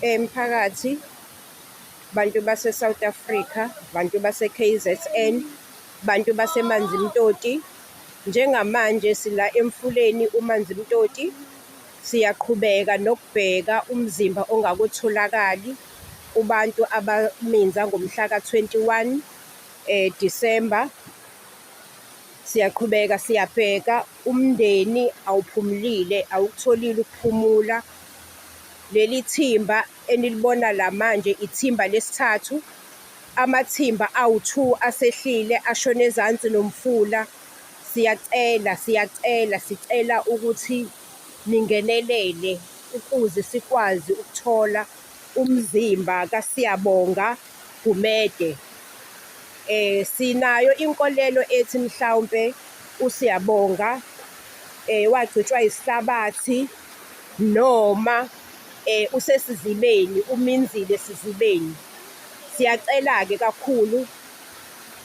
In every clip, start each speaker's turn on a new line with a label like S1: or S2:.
S1: Mphakathi, bantu base-South Africa, bantu base-K_Z_N, bantu baseManzimtoti. Njengamanje sila emfuleni uManzimtoti, siyaqhubeka nokubheka umzimba ongakotholakali kubantu abaminza ngomhla ka-21 Disemba. Siyaqhubeka siyabheka, umndeni awuphumulile, awukutholile ukuphumula. Leli thimba enilibona la manje ithimba lesithathu. Amathimba awu-two asehlile ashona ezansi nomfula. Siyacela, siyacela, sicela ukuthi ningenelele ukuze sikwazi ukuthola umzimba kaSiyabonga Gumede. Sinayo inkolelo ethi mhlawumpe uSiyabonga wagqitshwa yisihlabathi noma usesizibeni, uminzile esizibeni. Siyacela-ke kakhulu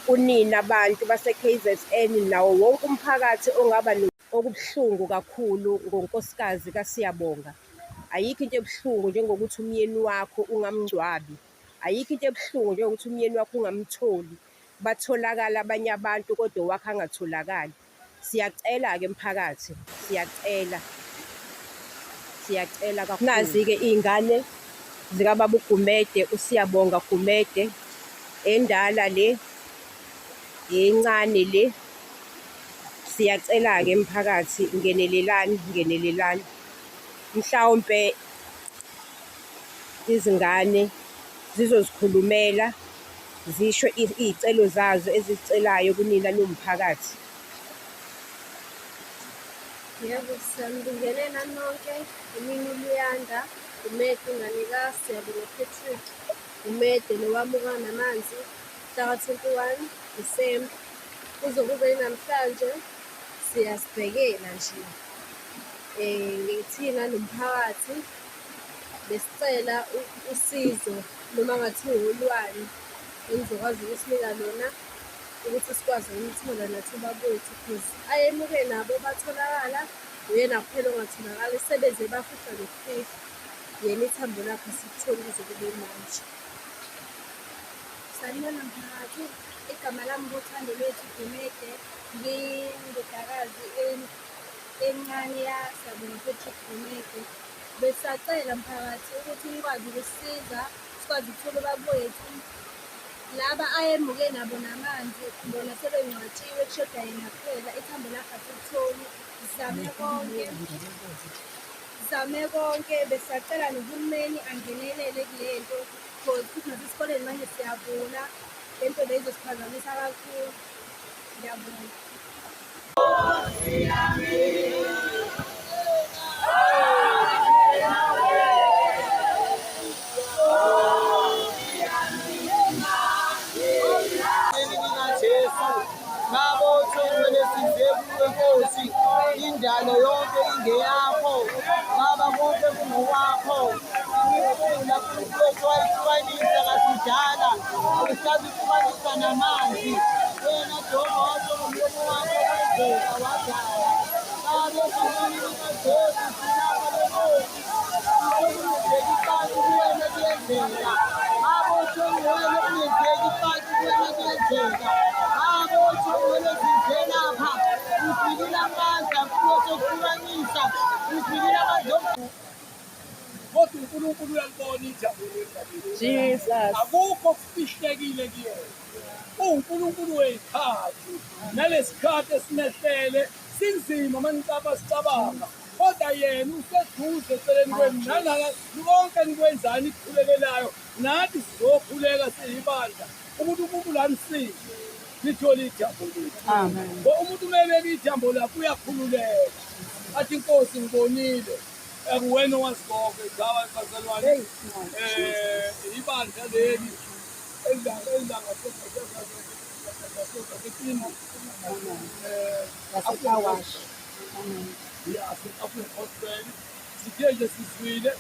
S1: kunina bantu base-K_Z_N nawo wonke umphakathi ongaba Okubuhlungu kakhulu ngonkosikazi kaSiyabonga, ayikho into ebuhlungu njengokuthi umyeni wakho ungamngcwabi. Ayikho into ebuhlungu njengokuthi umyeni wakho ungamtholi, batholakale abanye abantu kodwa owakho angatholakali. Siyacela-ke mphakathi, siyacela, siyacela kakhulu. Nazi-ke iy'ngane zikababa uGumede, uSiyabonga Gumede, endala le, encane le. Siyacela-ke mphakathi, ngenelelani, ngenelelani. Mhlawumpe izingane zizozikhulumela zisho iy'celo zazo ezizicelayo kunina niwumphakathi.
S2: Yebo, siyanibingelela nonke. Imini uLuyanda Gumede ingane kaSiyabonga Patrick Gumede nowamuka namanzi mhlaka 21 Disemba. Kuze kube namhlanje siyazibhekela nje thina nomphakathi besicela usizo noma ngathiwa olwani enizokwazi ukusinika lona ukuthi sikwazi ukumthola nathi ubaba wethu cause ayemuke nabo batholakala, uyena kuphela ongatholakali sebeze bafihla nokufihla, yena ithambo lakhe asilitholi kuze kube manje.
S3: Sanibona mphakathi, igama lami nguThandolwethu Gumede, ngiyindodakazi encane yaSiyabonga Patrick Gumede. Besisacela mphakathi ukuthi nikwazi ukusisiza sikwazi ukuthola ubaba wethu. Laba ayemuke nabo namanzi bona sebengcwatshiwe kushoda yena kuphela, ithambo lakhe asilitholi. Sizame konke, sizame konke besisacela nohulumeni angenelele kule nto cause futhi nasesikoleni manje siyavula, le nto le izosiphazamisa kakhulu. Ngiyabonga.
S4: Indalo yonke ingeyakho baba, konke kungokwakho. Imifula uNkulunkulu wayihlukanisa kasidala, usazihlukanisa namanzi. Wena Jehova washo ngomlomo wakho kwenzeka wadala. Baba, egameni likaJesu silapha benkosi, sisho kungenzeki phansi kuwena kuyenzeka. Baba, osho ngcwele kungenzeki phansi kuwena kuyenzeka. Baba, osho ngcwele size lapha, usinikile amandla Nkosi okuhlukanisa, usinikile amandla.
S5: Kodwa uNkulunkulu uyalibona injabulo emhlabeni.
S1: Jesus.
S5: Akukho okufihlekile kuyena. UwuNkulunkulu wey'khathi. Nalesikhathi esinehlele sinzima uma nicaba sicabanga. Kodwa yena useduze eceleni kwenu nalala konke enikwenzayo nikukhulekelayo nathi sizokhuleka siyibandla ukuthi uNkulunkulu anisize nithole ijambo lethu.
S1: Amen.
S5: Ngoba umuntu uma ebeka ijambo lakhe uyakhululeka. Athi inkosi ngibonile akuwena owazi konke gawa bazalwane ibandla leli Gospel sithe nje sizwile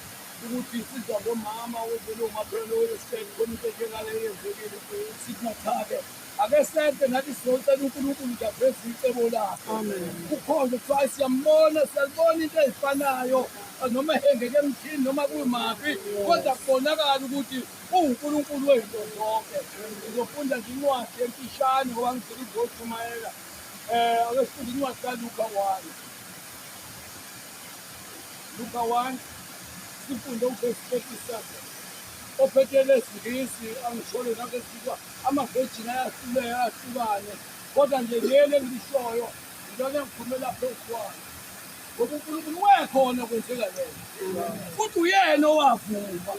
S5: ukuthi sizwa ngomama ovele umaphelo wesitshela khona into enjengale eyenzekile sithi mathake ake sente nathi sizocela uNkulunkulu nje aveze icebo lakhe kukhona kuthiwa siyambona siyalibona into ezifanayo. noma ehengeke emthini noma kuyimaphi kodwa kubonakala ukuthi uwuNkulunkulu wezinto zonke. Ngizofunda nje incwadi emfishane ngoba ngigcina ukuzoshumayela. Eh ake sifunde incwadi kaLuka 1. Luka 1 sifunde uvesi 37. Ophethe lesiNgisi angisholo nangesikwa ama-virgin ayahluleka ayahlukane kodwa nje leli engilishoyo yilona engikhulumela phezu kwayo. Ngoba uNkulunkulu wekhona kwenzeka lento. Futhi uyena owavuma.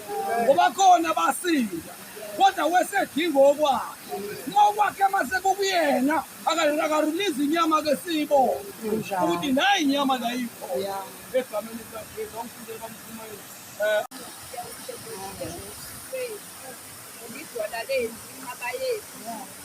S5: Ngoba khona basinda. Kodwa wesedinga okwakhe. Ngokwakhe mase kukuyena akarelease inyama ke siyibone. Ukuthi nayi inyama la ikhona. Egameni likaJesu awufundele bamshumayeli. Eh
S6: Idwala lethu, inqaba yethu,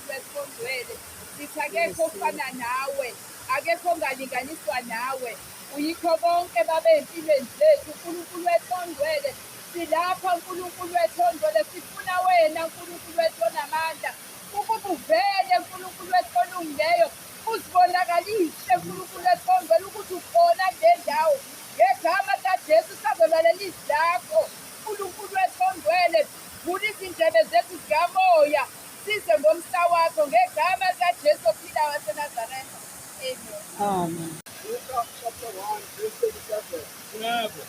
S6: wesongcwele. Sithi akekho ofana nawe. Akekho ongalinganiswa nawe. Uyikho konke baba ey'mpilweni zethu. Nkulunkulu wethu ongcwele. Silapha Nkulunkulu wethu ongcwele. Sifuna wena Nkulunkulu wethu onamandla. Ukuba uvele Nkulunkulu wethu olungileyo. Uzibonakalise Nkulunkulu wethu ongcwele ukuthi ukhona kule ndawo. Ngegama likaJesu sazolalela izwi lakho. Nkulunkulu wethu ongcwele. Vula izindlebe zethu zikamoya. Size ngomsa wakho ngegama likaJesu ophilayo waseNazaretha. Amen.
S4: Amen.
S7: Luka chapter 1 verse 37.
S5: Yebo.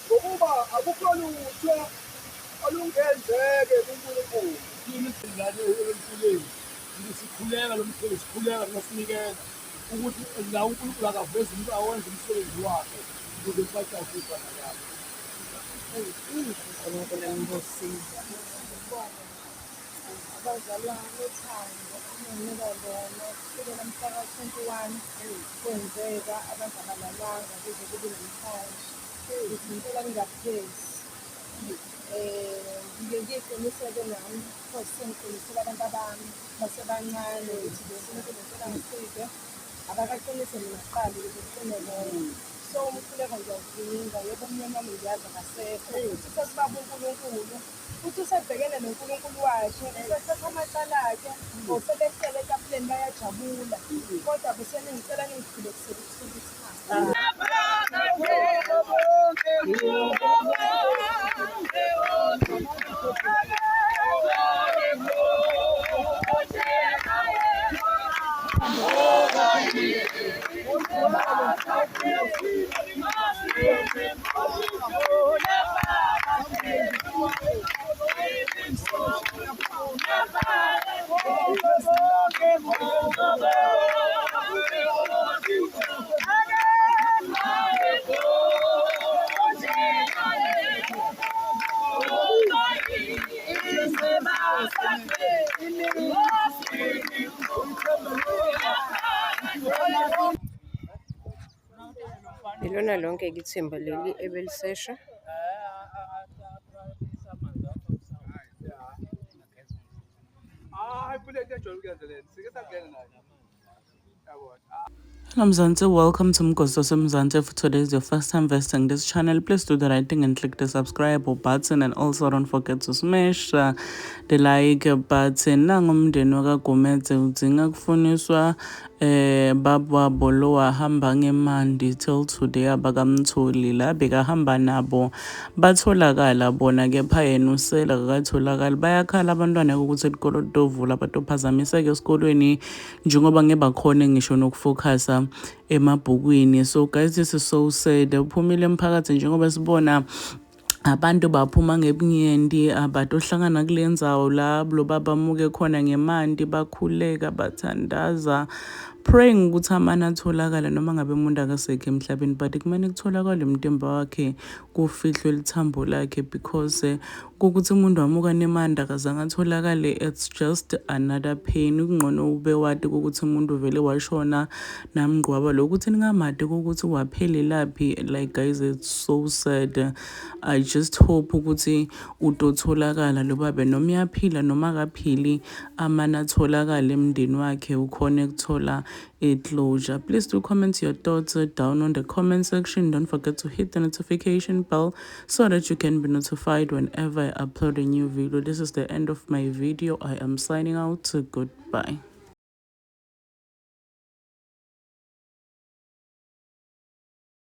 S7: Ngokuba akukho lutho olungenzeke kuNkulunkulu.
S5: Yini ingane emfuleni? Sikhuleka lo mkhulu sikhuleka ngasinikela ukuthi la uNkulunkulu akavezi umuntu awenze umsebenzi wakhe ukuze kucace igama lakhe.
S1: uNkulunkulu angibusise.
S2: Abazalwane uthando enginika lona kusukela mhla ka-21 kwenzeka abantu abalalanga kuze kube namhlanje. Ngithi ngicela ningaphezi. Ngike ngiyiqiniseke nami because sengiqinisele abantu abami basebancane ukuthi uNkulunkulu ngicela ngisize. Abakaqinise mina kuqala ukuze kuqine bona. So umkhuleko ngiyawudinga, yebo umyeni wami ngiyazi akasekho. Futhi sesibaba uNkulunkulu. Futhi usebhekene noNkulunkulu wakhe, usethatha amacala akhe, or sebehlele etafuleni bayajabula. Kodwa beseningicela ningikhulekisele ukuthola uthando.
S1: Ilona lonke-ke ithimba leli ebelisesha.
S8: Hello Mzansi, welcome to Mgosi Wasemzansi. If today is your first time visiting this channel, please do the right thing and click the subscribe button, and also don't forget to smash the like button. Nangu umndeni wakaGumede udzinga kufuniswa baba wabo lo wahamba ngemandi till today abakamtholi la bekahamba nabo batholakala bona kepha yena usela akakatholakali. Bayakhala abantwana ukuthi isikolo tovula batophazamiseka esikolweni njengoba ngebakhone ngisho nokufocusa emabhukwini. So guys, this is so sad. Uphumile emphakathi njengoba sibona abantu baphuma ngebunyenti abatohlangana kule ndzawo la lo babamuke khona ngemanti, bakhuleka, bathandaza, praying ukuthi amane atholakale noma ngabe umuntu akasekho emhlabeni, but kumele kutholakale umtimba wakhe, kufihlwe lithambo lakhe, because kukuthi umuntu wamuka nemandi akazange atholakale, it's just another pain. Kungcono ube wati ukuthi umuntu vele washona namngcwaba lokuthi ningamati ukuthi waphelelaphi. Like guys, it's so sad. I just hope ukuthi utotholakala lo babe, noma uyaphila noma akaphili, amane atholakale emndeni wakhe ukhone kuthola i-closure. Please do comment your thoughts down on the comment section. Don't forget to hit the notification bell so that you can be notified whenever I upload a new video. This is the end of my video. I am signing out. Goodbye.